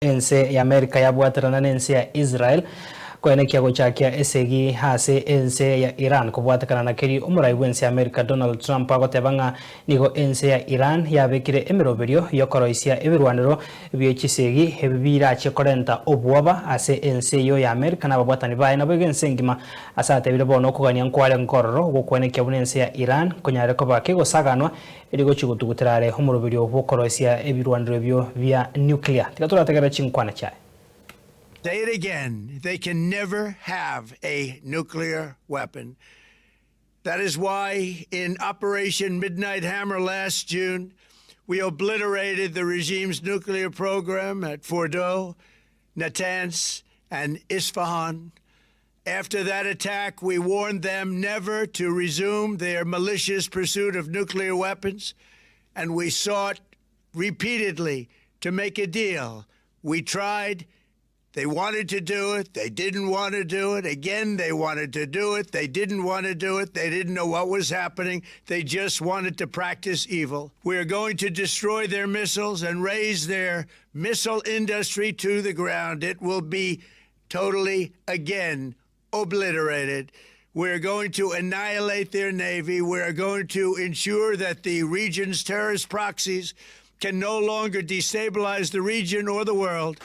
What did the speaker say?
Ense y'Amerika yabwaterana n'ense ya Israel koenekia gochakia esegi ase ense ya Iran kobwatekana na keri omorai bw'ense ya Amerika Donald Trump agoteba ng'a nigo ense ya Iran yabekire emeroberio yokoroisia ebirwanero bie chisegi ebi birache korenta obwoba ase ense eyio ya Amerika na ababwatani baye naboigo ense engima ase atebire bono okogania nkware nkororo gokwenekia buna ense ya Iran konyare koba kegosaganwa Rigochia gotugutera are omoroberio bw'okoroisia ebirwanero ebio bia nuclear. Tiga torategerere chinkwana chiaye. Say it again, they can never have a nuclear weapon. That is why in Operation Midnight Hammer last June, we obliterated the regime's nuclear program at Fordow, Natanz, and Isfahan. After that attack, we warned them never to resume their malicious pursuit of nuclear weapons, and we sought repeatedly to make a deal. We tried. They wanted to do it. They didn't want to do it. Again, they wanted to do it. They didn't want to do it. They didn't know what was happening. They just wanted to practice evil. We are going to destroy their missiles and raze their missile industry to the ground. It will be totally, again, obliterated. We're going to annihilate their navy. We're going to ensure that the region's terrorist proxies can no longer destabilize the region or the world.